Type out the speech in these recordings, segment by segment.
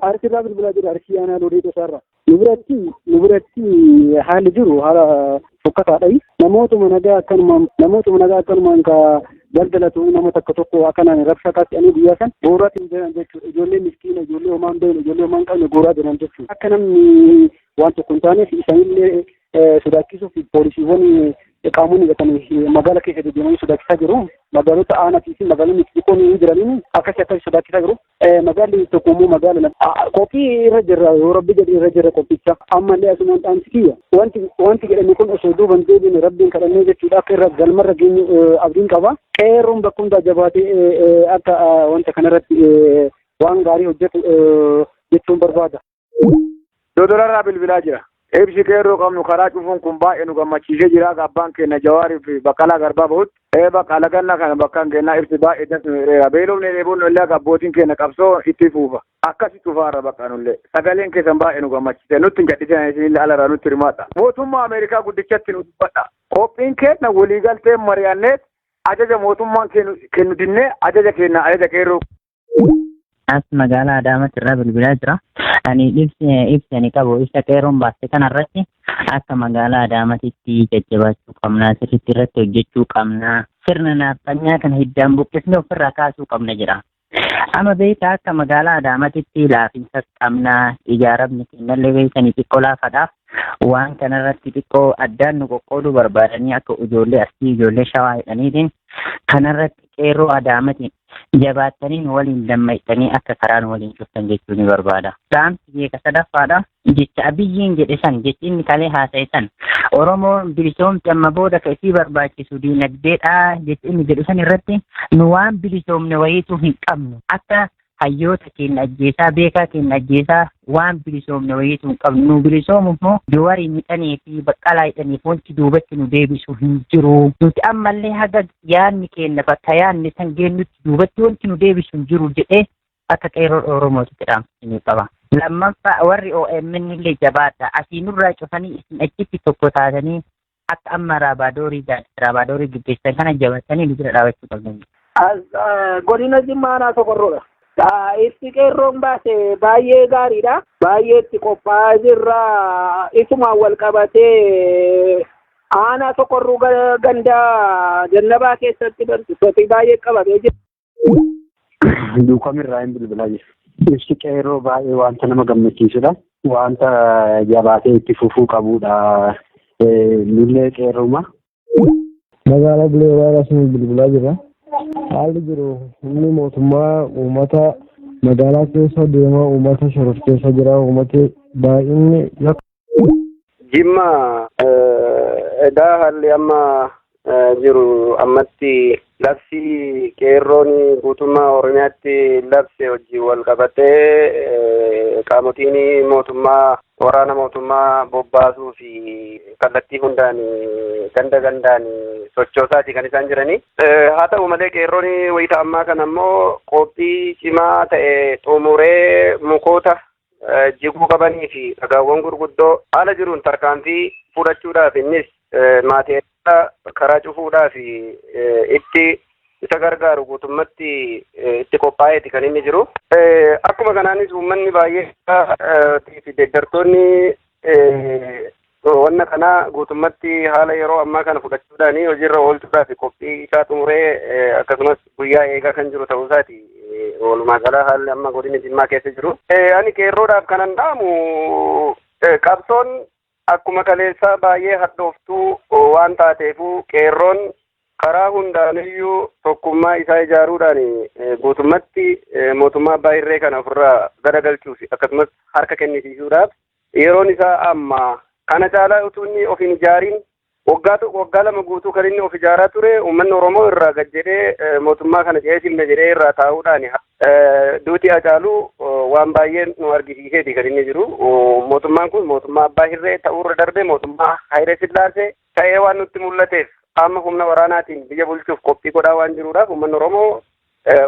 Arsiirraa bilbilaa jira, Arsii aanaa Loodee Tosaarraa. Nu biratti haalli jiru haala fokkataadha. Namootuma nagaa akkanumaan ka daldalatu, nama tokko tokko akkanaan rabsha kaasanii guyyaa san gooraatiin jiran jechuudha. Ijoollee miskiina, ijoollee homaa hin beekne, ijoollee homaa hin qabne gooraa jiran jechuudha. Akka namni waan tokko hin taaneef isaanillee sodaachisuuf poolisiiwwan qaamonni hidhatanii magaala keessa deddeemanii sodaachisaa jiru. Magaalota aanaatii fi magaalonni xixiqqoon hin jiraniin akkasii akkasii sodaachisaa jiru. Magaalli tokko immoo magaala qophii irra jirra, yoo Rabbi jedhe irra jirra qophicha. Ammallee asumaan dhaamsi kiyya. Wanti jedhame kun osoo duuban deebine Rabbiin kadhannee jechuudha, akka irra galmarra geenyu abdiin qaba. Qeerroon bakka hundaa jabaatee akka wanta kanarratti waan gaarii hojjetu jechuun barbaada. Dodolarraa bilbilaa jira. Ibsi qeerroo qabnu, karaa cufuun kun baay'ee nu gammachiisee jira. Abbaan keenya Jawaarii fi Baqqalaa Garbaa bahutti. Ee, bakka alaganna kana bakka hin kennaa ibsi baay'ee das nu hidheera. Beelofne, dheebonnu illee akka abbootiin keenya qabsoo itti fuufa. Akkasi cufaarra bakka nullee. Sagaleen keessan baay'ee nu gammachiise. Nutti hin gadhiisan, isinillee alarraa nutti hirmaadha. Mootummaa Ameerikaa guddichatti nu dubbadha. Qophiin keenya waliigaltee mari'anneet ajaja mootummaan kennu dinnee ajaja kenna, ajaja qeerroo. As magaalaa Adaamaatti irraa bilbilaa jira. Ani ibsi ani qabu, ibsa qeerroon baaste kanarratti akka magaalaa Adaamaatitti jajjabaachuu qabna, sirriitti irratti hojjechuu qabna. Sirna naaxxanyaa kana hiddaan buqqisnee ofirraa kaasuu qabna jedha. Amma beektaa, akka magaalaa Adaamaatitti laafinsa qabna, ijaaramni kennallee beektanii xiqqoo laafadhaaf waan kanarratti xiqqoo addaan nu qoqqooduu barbaadanii, akka ijoollee Arsii, ijoollee Shawaa jedhaniitiin. Kanarratti qeerroo Adaamatiin jabaattanii nu waliin dammaqxanii akka karaa nu waliin cuftan jechuu ni barbaada. Dhaamsi beeka sadaffaadha. Jecha Abiyyiin jedhe san, jechi inni kalee haasa'e san, Oromoon bilisoomti, amma booda ka isii barbaachisu diinagdeedha jechi inni jedhu san irratti, nu waan bilisoomne wayiitu hin qabnu. Akka hayyoota keenya ajjeesaa, beekaa keenya ajjeesaa, waan bilisoomne wayiitu hin qabnu. Nu bilisoomuuf immoo Jawaarii midhanii fi Baqqalaa hidhaniif wanti duubatti nu deebisu hin jiru. Nuti ammallee haga yaadni keenya bakka yaadni san geenyutti duubatti wanti nu deebisu hin jiru jedhee akka qeerroo Oromootitti dhaamsa qaba. Lammaffaa, warri OMN illee jabaadha. Asii nurraa cufanii isin achitti tokko taatanii akka amma raabaadorii gaggeessan kana jabaatanii nu bira dhaabachuu qabdan. Godina Jimmaa aanaa Sokorroodha. Ibsi qeerroon baase baay'ee gaariidha. Baay'ee itti qophaa'aa jirra. Isumaan wal qabatee aanaa Sokorruu ganda Jannabaa keessatti barsiisota baay'ee qabatee jira. Duukamirraa hin bilbilaa jira. Ibsi qeerroo baay'ee wanta nama gammachiisudha. Wanta jabaatee itti fufuu qabudha. Nullee qeerruma. Magaalaa Bulee Horaa bilbilaa jira. Haalli jiru, humni mootummaa uummata magaalaa keessa deemaa uummata shororkeessa jira. Uummati baay'inni Jimma egaa haalli amma jiru, ammatti labsii qeerroon guutummaa Oromiyaatti labse wajjin wal qabatee qaamotiin mootummaa waraana mootummaa bobbaasuu fi kallattii hundaan ganda gandaan sochoosaati kan isaan jiranii. Haa ta'u malee, qeerroon wayita ammaa kana immoo qophii cimaa ta'e xumuree mukoota jiguu qabanii fi dhagaawwan gurguddoo haala jiruun tarkaanfii fudhachuudhaaf, innis maatii karaa cufuudhaaf itti isa gargaaru guutummatti itti qophaa'eeti kan inni jiru. Akkuma kanaanis uummanni baay'ee fi deeggartoonni wanna kana guutummatti haala yeroo ammaa kana fudhachuudhaan hojiirra oolchuudhaaf qophii isaa xumuree akkasumas guyyaa eegaa kan jiru ta'uu isaati. Walumaa gala haalli amma godina Jimmaa keessa jiru. Ani qeerroodhaaf kanan dhaamu, qabsoon akkuma kaleessaa baay'ee hadhooftuu waan taateefu, qeerroon karaa hundaaniyyuu tokkummaa isaa ijaaruudhaan guutummatti mootummaa abbaa irree kana ofirraa garagalchuuf akkasumas harka kennisiisuudhaaf yeroon isaa amma. Kana caalaa utuu inni of hin ijaariin waggaa tokko, waggaa 2 guutuu kan inni of ijaaraa ture, uummanni Oromoo irraa gad jedhee mootummaa kana ceesifne jedhee irraa taa'uudhaan, duuti Hacaaluu waan baay'ee nu argisiiseeti kan inni jiru. Mootummaan kun mootummaa abbaa hirree ta'uurra darbee mootummaa Haayile Sillaasee ta'ee waan nutti mul'ateef, amma humna waraanaatiin biyya bulchuuf qophii godhaa waan jiruudhaaf, uummanni Oromoo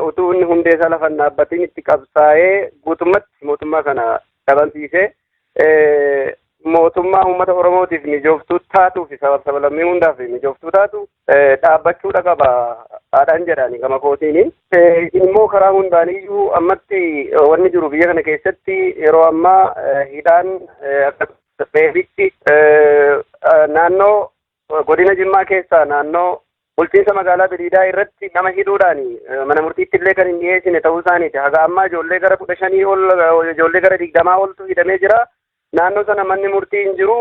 utuu inni hundee isaa lafa hin dhaabbatiin itti qabsaa'ee guutummatti mootummaa kana dhabamsiisee mootummaa uummata Oromootiif mijooftuu taatuu fi sabab sablammii hundaaf mijooftuu taatu dhaabbachuudha qaba haadhaan jedhaani gama kootiini. Isin immoo karaa hundaaniyyuu ammatti wanni jiru biyya kana keessatti yeroo ammaa hidhaan akkasumas beebichi naannoo godina Jimmaa keessaa naannoo bulchiinsa magaalaa Biriidaa irratti nama hidhuudhaan mana murtiitti illee kan hin dhiyeessine ta'uu isaaniiti. Haga ammaa ijoollee gara 15 ol, ijoollee gara 20 oltu hidhamee jira. Naannoo sana manni murtii hin jiru.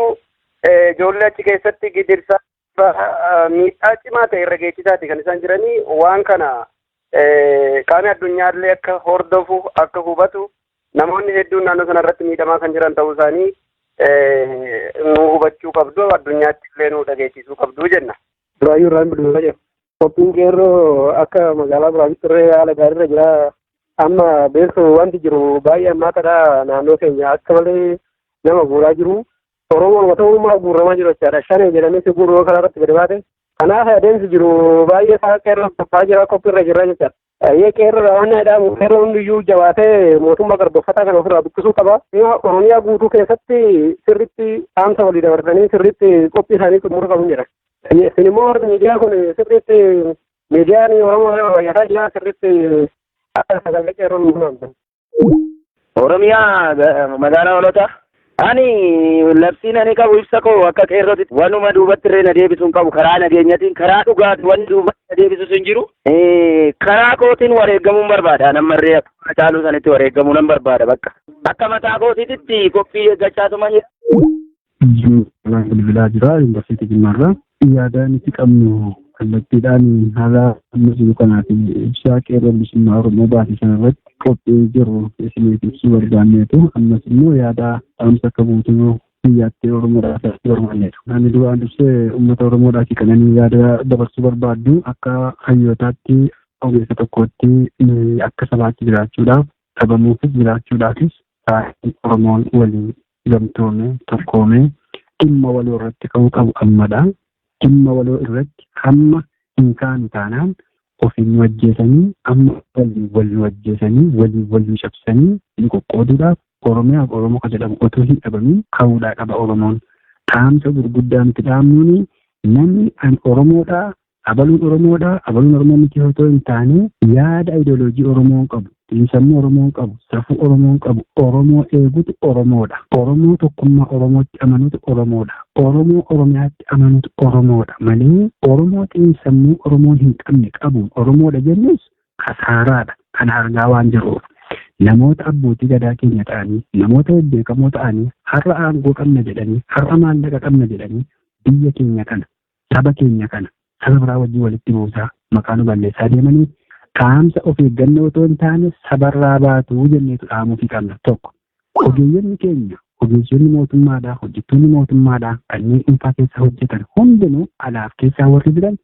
Ijoollee achi keessatti gidirsaa miidhaa cimaa ta'e irra geessisaati kan isaan jiranii. Waan kana qaamni addunyaallee akka hordofu, akka hubatu, namoonni hedduun naannoo sana irratti miidhamaa kan jiran ta'uu isaanii nu hubachuu qabdu, addunyaatti illee nu dhageessisuu qabdu jenna. Buraayyuu irraan bilbilaa jira. Qophiin qeerroo akka magaalaa Buraayyuutti irree haala gaariirra jira. Amma beektu wanti jiru baay'ee ammaatadha. Naannoo keenya akka malee nama guuraa jiru. Oromoon ta'ummaa guuramaa jiru jechaadha. Shanee jedhamee si guuruu karaa irratti gadi baate. Kanaaf adeemsi jiru baay'ee isaa qeerroo qophaa'aa jira, qophiirra jira jechaadha. Ayyee qeerroo waan jedhamu qeerroo hundiyyuu jabaatee mootummaa garboffataa kana ofirraa buqqisuu qaba. Oromiyaa guutuu keessatti sirriitti dhaamsa walii dabarsanii sirriitti qophii isaanii xumuruu qabu jedha. Isin immoo warri miidiyaa kun sirriitti miidiyaan Oromoo baay'ataa jira, sirriitti akka sagalee qeerroo nu gumaamtan. Oromiyaa magaalaa Hoolotaa. Ani labsiin ani qabu ibsa koo akka qeerrootti wanuma duubatti illee na deebisuu hin qabu, karaa nageenyatiin karaa dhugaati wanni duubatti na deebisus hin jiru. Karaa kootiin wareeggamuun barbaada. Nammarree akka caaluu sanitti wareeggamuu nan barbaada bakka. Akka mataa kootiitti qophii eeggachaatuma jira. Jimmaa bilbilaa jira Yuunivarsiitii Jimmaarraa. Yaada nuti qabnu kallattiidhaan haala amma jiru kanaa fi ibsaa qeerroo bilisummaa Oromoo baase sanarratti qophii jiru isiniif ibsuu barbaanneetu, ammas immoo yaada dhaamsa akka guutuu biyyaatti Oromoodhaaf barbaanneetu. Ani duraan dursee uummata Oromoodhaaf kan ani yaada dabarsuu barbaaddu, akka hayyootaatti, ogeessa tokkootti, akka sabaatti jiraachuudhaaf, dhabamuufis jiraachuudhaafis taa'ee Oromoon waliin gamtoome tokkoome dhimma waloo irratti ka'uu qabu ammadha. Dhimma waloo irratti hamma hin kaanu taanaan ofiin nu ajjeesanii, amma waliin wal nu ajjeesanii, waliin wal nu cabsanii nu qoqqooduudhaaf Oromiyaaf Oromoo kan jedhamu otoo hin dhabamin ka'uudhaa qaba Oromoon. Dhaamsa gurguddaa nuti dhaamnuuni, namni ani Oromoodhaa, abaluun Oromoodhaa, abaluun Oromoo miti otoo hin taane, yaada ideoloojii Oromoon qabu, xiinsammuu Oromoon qabu, safuu Oromoon qabu, Oromoo eegutu Oromoodha. Oromoo tokkummaa Oromootti amanutu Oromoodha. Oromoo Oromiyaatti amanutu Oromoodha malee Oromoo xiinsammuu Oromoon hin qabne qabuun Oromoodha jennus kasaaraadha. Kana argaa waan jirruuf. Namoota abbootii gadaa keenya ta'anii, namoota bebbeekamoo ta'anii, har'a aangoo qabna jedhanii, har'a maallaqa qabna jedhanii biyya keenya kana, saba keenya kana saba biraa wajjin walitti buusaa maqaa nu balleessaa deemanii, dhaamsa of eeggannoo otoo hin taane sabarraa baatuu jenneetu dhaamuufii qabna. Tokko, ogeeyyonni keenya, ogeessonni mootummaadhaa, hojjettoonni mootummaadhaa, kanneen dhuunfaa keessa hojjetan hundinuu, alaaf keessaa warri jiran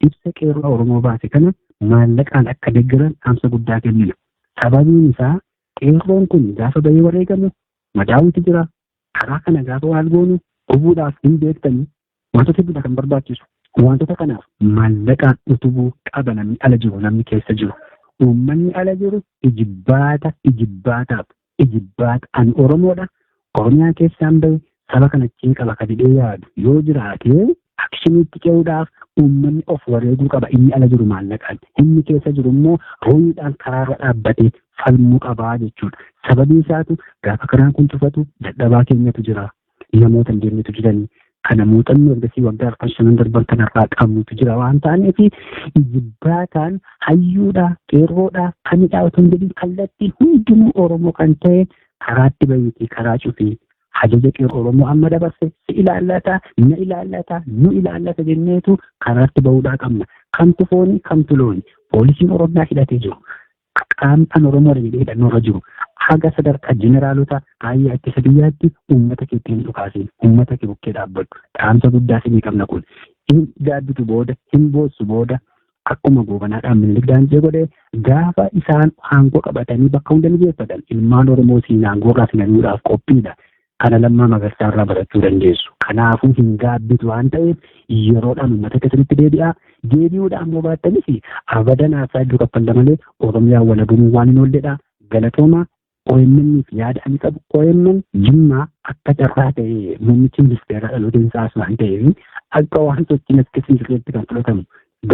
ibsa qeerroo Oromoo baase kana maallaqaan akka deeggaran dhaamsa guddaa kennina. Sababiin isaa qeerroon kun gaafa bahee wareegamu madaa'uutu jira. Karaa kana gaafa waal goonu hubuudhaaf hin beektanii wantoota hedduudha kan barbaachisu. Wantoota kanaaf maallaqaan utubuu qaba namni ala jiru, namni keessa jiru. Uummanni ala jiru ijibbaata ijibbaataaf ijibbaata ani Oromoodha, Oromiyaa keessaan bahe, saba kana achiin qaba ka jedhee yaadu yoo jiraate, actioniitti ce'uudhaaf uummanni of wareeguu qaba inni ala jiru maallaqaan. Inni keessa jiru immoo ruuyiidhaan karaarra dhaabbatee falmuu qabaa jechuudha. Sababiin isaatu gaafa karaan kun cufatu dadhabaa keenyatu jira. Namoota hin deemnetu jiranii. Kana muuxannoo ergasii waggaa arfan shanan darban kanarraa qabnutu jira waan ta'aniif, ijibbaataan hayyuudha, qeerroodha, kamidhaa otoo hin jedhin kallattiin hundinuu Oromoo kan ta'e karaatti bahiitii karaa cufii ajaja qeerroo Oromoo amma dabarse si ilaallata, na ilaallata, nu ilaallata jenneetu karaatti bahuudhaa qabna. Kamtu fooni, kamtu looni? Poolisiin Oromiyaa hidhatee jiru. Qaamni kan Oromoodha jedhee hidhannoo irra jiru. Haga sadarkaa jeneraalota raayyaa ittisa biyyaatti uummata keetti hin dhukaasin. Uummata kee bukkee dhaabbadhu. Dhaamsa guddaa sinii qabna kun. Hin gaabbitu booda, hin boossu booda, akkuma Goobanaadhaan Minilik Daanjee godhe, gaafa isaan aangoo qabatanii bakka hunda mijeeffatan ilmaan Oromoo siin aangoo irraa sin ari'uudhaaf qophiidha. Kana Lammaa Magarsaa irraa barachuu dandeessu. Kanaafuu hin gaabbitu waan ta'eef yeroodhaan uummata keessanitti deebi'aa. Deebi'uudhaan immoo baattanis abadan haasaa hedduu kaffalla malee Oromiyaan walabumuu waan hin oolledha. Galatooma. OMN fi yaada ani qabu OMN Jimmaa akka carraa ta'e muummichi ministeeraa dhalooteen isaas waan ta'eef akka waan sochiin as keessa hin jirreetti kan fudhatamu.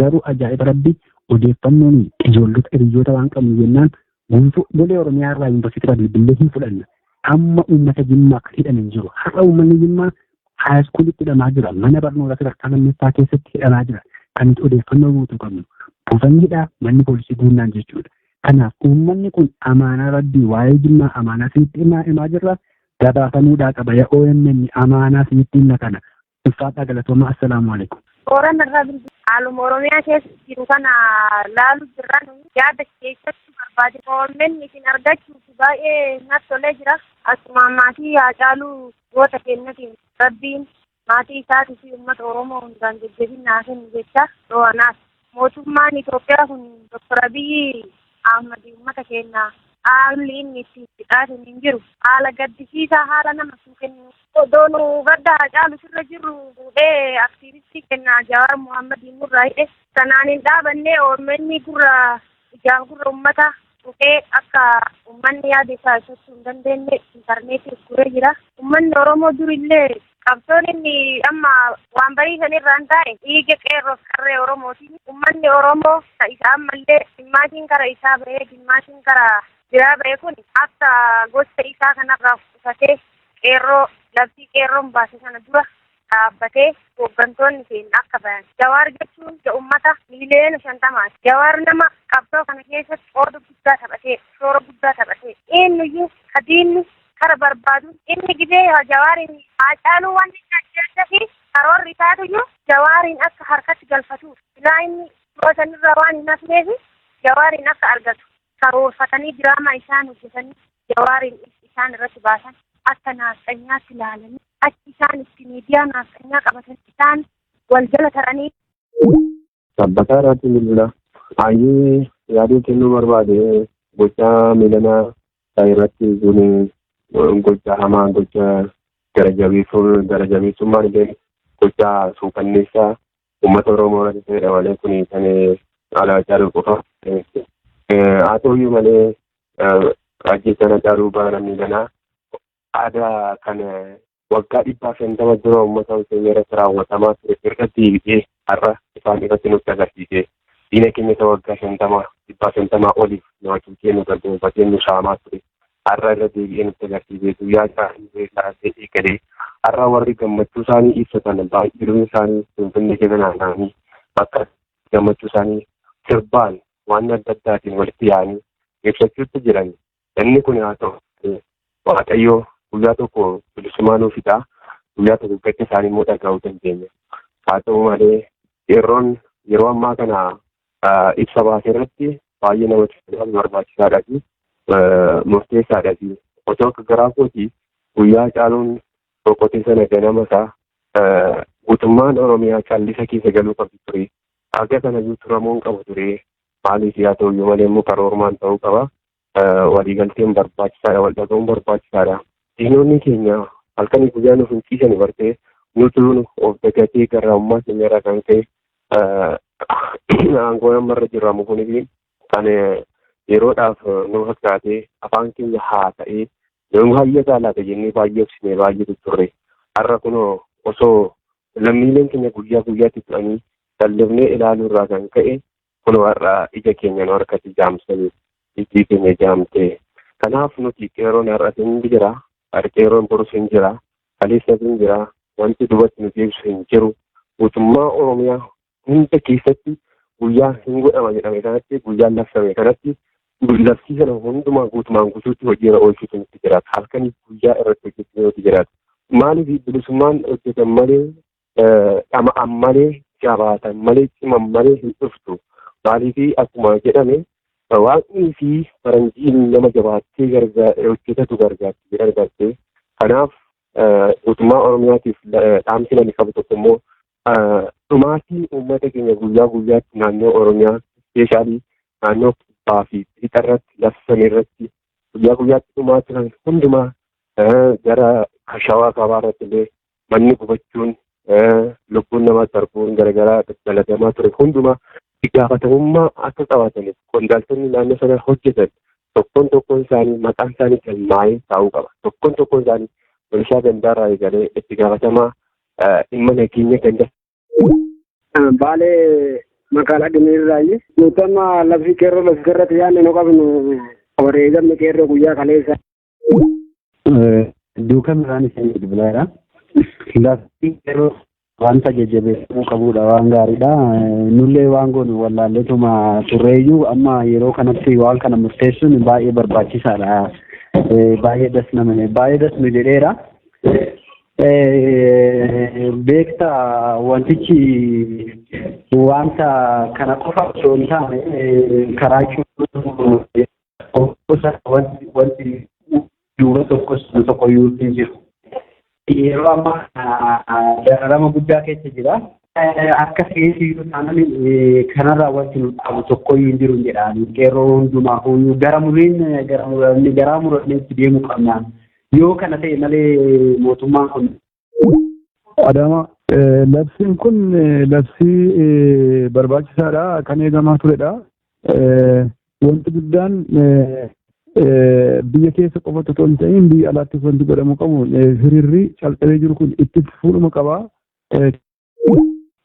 Garuu ajaa'iba rabbi odeeffannoon ijoollota hiriyoota waan qabnu jennaan guutuu golee Oromiyaa irraa yuunivarsiitii irraa bilbilee hin fudhanna. Amma uummata Jimmaa kan hidhame hin jiru. Har'a uummanni Jimmaa haayiskuulitti hidhamaa jira. Mana barnootaa sadarkaa lammaffaa keessatti hidhamaa jira. Kan nuti odeeffannoo guutuu qabnu. Buufanni hidhaa manni poolisii guunnaan jechuudha. Kanaaf uummanni kun amaanaa rabbii waa'ee Jimmaa amaanaa isinitti himaa himaa jirra. Gabaafamuudhaa qaba. Yaa OMN amaanaa isinitti himna kana. Ulfaadhaa galatoomaa. Assalaamu alaikum. Boorana irraa bilbila. Haaluma Oromiyaa keessa jiru kana laalu jirra nuyi yaada keessatti barbaade. OMN isin argachuuf baay'ee natti tolee jira. Akkuma maatii Haacaaluu goota keenyatiin Rabbiin maatii isaatii fi uummata Oromoo hundaan jajjabina haa kennu jecha dho'anaaf. Mootummaan Itoophiyaa kun Dr. Abiyyi Ahmad uummata keenya haalli inni itti fixaatiin hin jiru. Haala gaddisiisaa haala nama suukennu. Odoo nu gadda Haacaalu sirra jirru fuudhee aktiivistii keenya Jawaar Mohaammed nurraa hidhe. Sanaan hin dhaabannee OMN gurra ijaaf gurra uummata tuqee akka uummanni yaada isaa ibsachuu hin dandeenye intarneetii guree jira. Uummanni Oromoo durillee qabsoon inni amma waan barii sanirraa hin taa'e dhiiga qeerroof qarree Oromootiin uummanni Oromoo isa ammallee dhimmaashiin kara isaa bahee dhimmaashiin kara biraa bahe kun akka gocha isaa kanarraa kutatee qeerroo labsii qeerroon baase sana dura dhaabbatee hooggantoonni keenya akka bayan. Jawaar jechuun uummata miiliyoona 50ti. Jawaar nama qabsoo kana keessatti qooda guddaa taphatee shoora guddaa taphatee eenyuyyuu kadiinni kara barbaadu inni gidee Jawaariin Haacaaluu waan inni ajjeesee fi karoorri isaatuyyuu Jawaariin akka harkatti galfatuuf silaa inni yeroo sanirra waan hin hafneef Jawaariin akka argatu karoorfatanii diraamaa isaan hojjetanii Jawaariin isaan irratti baasan akka naafxanyaatti ilaalanii achi isaan itti miidiyaa naafxanyaa qabatan isaan wal jala taranii. Sabbataa irratti bilbila. Baay'ee yaaduu kennuu barbaade gocha miidhana irratti kun gocha hamaa gocha gara jabeessummaan illee gocha suukanneessaa uummata Oromoo irratti ta'edha malee kun kan haala Haacaaluu qofa. Haa ta'uyyuu malee ajjeechaan Haacaaluu bara miidhanaa aadaa kan waggaa 150 dura uummata keenya irratti raawwatamaa ture irra deebi'ee har'a isaan irratti nutti agarsiise. Diina keenya isa waggaa 50 150 oliif nama cuucee nu garboomfatee nu saamaa ture. Har'a irra deebi'ee nutti agarsiise. Guyyaa isaanii kaasee eegalee har'a warri gammachuu isaanii ibsatan baay'een isaanii Finfinnee keessa naanna'anii bakka gammachuu isaanii sirbaan waan adda addaatiin walitti yaa'anii ibsachuutti jiran. Inni kun haa ta'u Waaqayyo guyyaa tokko bilisummaa nuuf fidaa, guyyaa tokko gadda isaanii immoo dhaga'uu dandeenya. Haa ta'u malee qeerroon yeroo ammaa kana ibsa baasee irratti baay'ee namatti tola barbaachisaadhaa fi murteessaadhaa fi otoo akka garaa kootii guyyaa Haacaaluun boqotee sana ganama isaa guutummaan Oromiyaa callisa keessa galuu qabdi ture. Haga kanayyuu turamuu hin qabu ture. Maaliif haa ta'uyyuu malee immoo karoormaan ta'uu qaba. Waliigalteen barbaachisaadha, wal dhaga'uun barbaachisaadha. Diinonni keenya halkanii guyyaa nuuf hin ciisani bartee nutu of dagatee garraamummaa keenya irraa kan ka'e aangoo amma irra jirramu kunii kan yeroodhaaf nu fakkaatee afaan keenya haa ta'ee nu hayyataa laata jennee baay'ee obsine baay'ee turre. Har'a kunoo osoo lammiileen keenya guyyaa guyyaatti du'anii lallabnee ilaaluu irraa kan ka'e kunoo har'a ija keenya nu harkatti jaamsanii ijji keenya jaamtee. Kanaaf nuti qeerroon har'a hin jira, qeerroon borus hin jira, kaleessas hin jira, wanti duubatti nuti ibsu hin jiru. Guutummaa Oromiyaa hunda keessatti guyyaa hin godhama jedhame kanatti guyyaan labsame kanatti labsii sana hundumaa guutumaan guutuutti hojiirra oolchuutu nutti jiraata. Halkanii guyyaa irratti hojjechuutu nutti jiraata. Maaliif bilisummaan hojjetan malee dhama'an malee jabaatan malee ciman malee hin dhuftu. Maaliif akkuma jedhame waaqni fi faranjiin nama jabaattee hojjetatu gargaarti jedhan gartee. Kanaaf guutummaa Oromiyaatiif dhaamsi namni qabu tokko immoo dhumaatiin uummata keenya guyyaa guyyaatti naannoo Oromiyaa ispeeshaalii naannoo kibbaa fi lixa irratti labsame irratti guyyaa guyyaatti dhumaa turan hundumaa gara Shawaa kaabaa irratti illee manni gubachuun lubbuun namaa darbuun garaagaraa dalagamaa ture hundumaa itti gaafatamummaa akka qabaataniif qondaaltonni naannoo sana hojjetan tokkoon tokkoon tokkoon isaanii maqaan isaanii galmaa'ee taa'uu qaba. Tokkoon tokkoon isaanii poolisaa gandaarraa eegalee itti gaafatamaa dhimma nageenya ganda. Baalee magaalaa Gimiirraayi. Nuti amma labsii qeerroo labsii irratti yaadne nu qabnu wareegamni qeerroo guyyaa kaleessa. Duukaa midhaan isin bilbilaadha. Labsii qeerroo wanta jajjabeeffamuu qabudha, waan gaariidha. Nullee waan goonu wallaalleetuma turreeyyuu amma yeroo kanatti waan kana murteessuun baay'ee barbaachisaadha. Baay'ee das nama baay'ee das nu jedheera. Beektaa, wantichi wanta kana qofa osoo hin taane karaa wanti duuba tokkos tokkoyyuu hin jiru. Yeroo ammaa dararama guddaa keessa jira. Akka feesiyyuu taanaan kanarraa wanti nu dhaabu tokkoyyuu hin jiru jedha. Qeerroo hundumaafuu gara muriin garaa murannee itti deemuu qabna. Yoo kana ta'e malee mootummaan kun. Adama, labsiin kun labsii barbaachisaadha, kan eegamaa turedha. Wanti guddaan biyya keessa qofa otoo hin ta'in biyya alaattis wanti godhamuu qabu hiriirri calqabee jiru kun itti fufuudhuma qaba.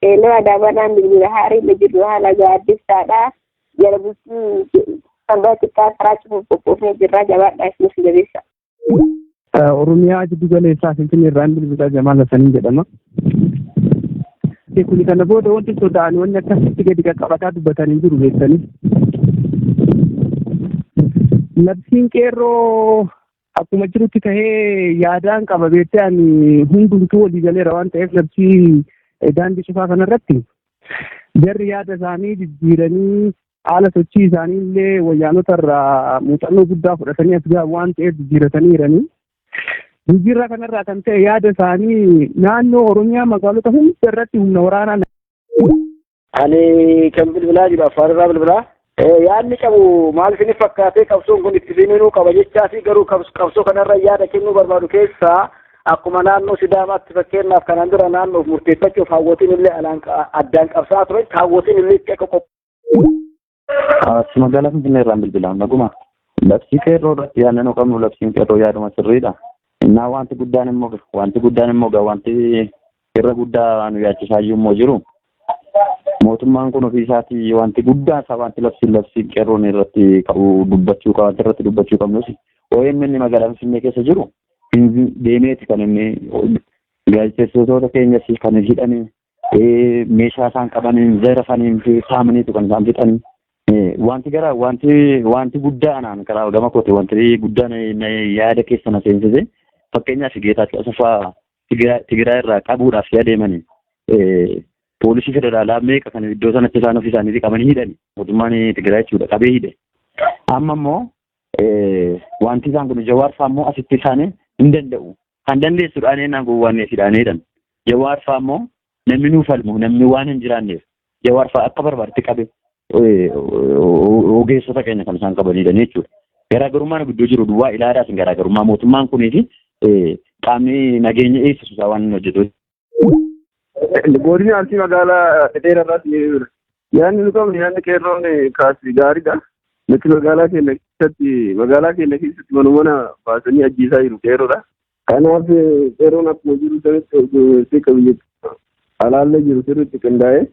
Eeloo Adaamaadhaan bilbila haarii jirru haala gaaddissaadha. Jala bultii sanbata xiqqaa karaa cufuuf qophoofnee jirra. Jabaadhaa, isinis jabeessa. Oromiyaa jiddu galeessaa Finfinnee irraan bilbilaa, Jamaal Hassanii jedhama. Kuni kana booda wanti soda'an wanni akkasitti gadi qaqqabataa dubbatanii jiru beektanii. Labsiin qeerroo akkuma jirutti tahee yaadaan qaba, beektee, ani hundumtuu walii galeera waan ta'eef labsii daandii cufaa kanarratti jarri yaada isaanii jijjiiranii haala sochii isaanii illee wayyaanota irraa muuxannoo guddaa fudhatanii as gahan waan ta'eef jijjiiratanii jiranii. Jijjiirraa kanarraa kan ta'e yaada isaanii naannoo Oromiyaa magaalota hunda irratti humna waraanaa. Ani kan bilbilaa jiru Affaar irraa bilbilaa. Yaadni qabu maal isiniif fakkaatee, qabsoon kun itti finiinuu qaba jechaa fi garuu qabsoo kanarra yaada kennuu barbaadu keessaa akkuma naannoo Sidaamaatti fakkeenyaaf kanaan dura naannoof murteeffachuuf hawwatiin illee alaan addaan qabsaa ture, hawwatiin illee itti akka qophaa'u. As magaalaa Finfinnee irraan bilbilaa, naguma. Labsii qeerroo irratti yaadni nu qabnu, labsiin qeerroo yaaduma sirriidha. Innaa wanti guddaan immoo gaa wanti irra guddaa nu yaachisaa immoo jiru. Mootummaan kun ofii isaatii wanti guddaa isaa wanti labsiin qeerroon irratti qabu dubbachuu qaba, wanti irratti dubbachuu qabnus OMN magaalaa Finfinnee keessa jiru deemeeti kan inni gaazexeessitoota keenyas kan hidhanii, meeshaa isaan qabaniin zarafaniin fi saamaniitu kan isaan fixanii. Wanti gara wanti wanti guddaa anaan karaa gama kooti wanti guddaan yaada keessa na seensise, fakkeenyaaf Geetaachoo Asaffaa Tigraay irraa qabuudhaaf adeemanii poolisii federaalaa meeqa kan iddoo sanatti isaan ofii isaaniitii qabanii hidhani, mootummaan Tigraay jechuudha qabee hidhe. Amma immoo wanti isaan kun Jawaar fa'aa immoo asitti isaanii hin danda'u. Kan dandeessuudhaan eenyaan gowwaannee hidhaanii hidhan. Jawaar fa'aa immoo namni nuu falmu namni waan hin jiraanneef Jawaar fa'aa akka barbaadetti qabe ogeessota keenya kan isaan qabanidha jechuudha. Garaagarummaan gidduu jiru duwwaa ilaalaas garaagarummaa mootummaan kunii fi qaamni nageenya eegsisu isaa waan inni hojjetu. Godina Arsii magaalaa Dhedheera irraas ni jira. Yaadni nu qabnu, yaadni qeerroon kaasi gaariidha. Nuti magaalaa keenya keessatti manuma mana baasanii ajjeesaa jiru qeerroodha. Kanaaf qeerroon akkuma jiru sanitti siqa biyya alaallee jiru sirriitti qindaa'ee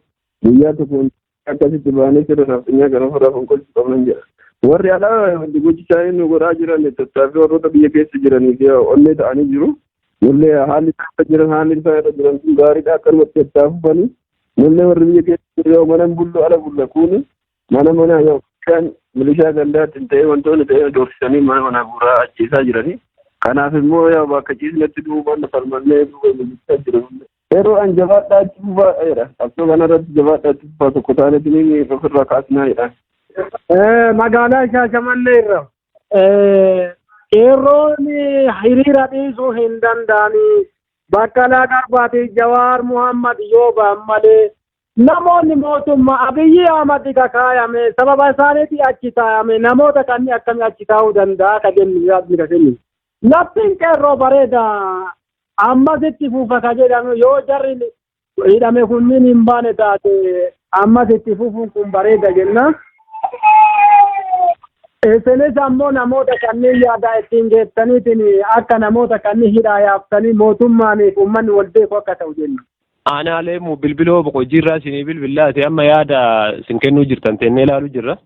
guyyaa tokko akkasitti baanee sirra nafxanyaa kan ofirraa fonqolchuu qabnan jedha. Warri alaa wanti gochi isaanii nu godhaa jiran tattaaffii warroota biyya keessa jiranii fi onnee ta'anii jiru. Nullee haalli isaan irra jiran kun gaariidha, akkanumatti tattaafufanii. Nullee warri biyya keessa jiru yoo mana hin bullu, ala bulla, kuuni mana mana yookaan milishaa gandaatiin ta'ee wantoonni ta'ee doorsisanii mana mana guuraa ajjeesaa jiranii. Kanaaf immoo yaa bakka ciisnetti duubaan falmannee duuba mijichaa jiru. Yeroo an jabaadhaa itti fufaa jedha. Qabsoo kanarratti jabaadhaa itti fufaa, tokko taanetti ni ofirraa kaasnaa jedha. Magaalaa Shaashamannee irra. Qeerroon hiriira dhiisuu hin danda'anii. Baqqalaa Garbaatii Jawaar Muhammad yoo ba'an malee namoonni mootummaa Abiyyi Ahmad kakaayame sababa isaaniitii achi taa'ame, namoota kanneen akkamii achi taa'uu danda'a ka jennu yaadni ka kennu. Labsiin qeerroo bareeda, ammas itti fufa ka jedhamu, yoo jarri hidhame kunniin hin baane taate ammas itti fufuun kun bareeda jenna. Isinis ammoo namoota kanneen yaadaa ittiin geettaniitiin akka namoota kanneen hidhaa yaaftanii mootummaaniif uummanni wal beeku akka ta'u jenna. Aanaa Leemuu bilbiloo boqojjiirraa isinii bilbillaati amma yaada isin kennuu jirtan teennee ilaaluu jirra.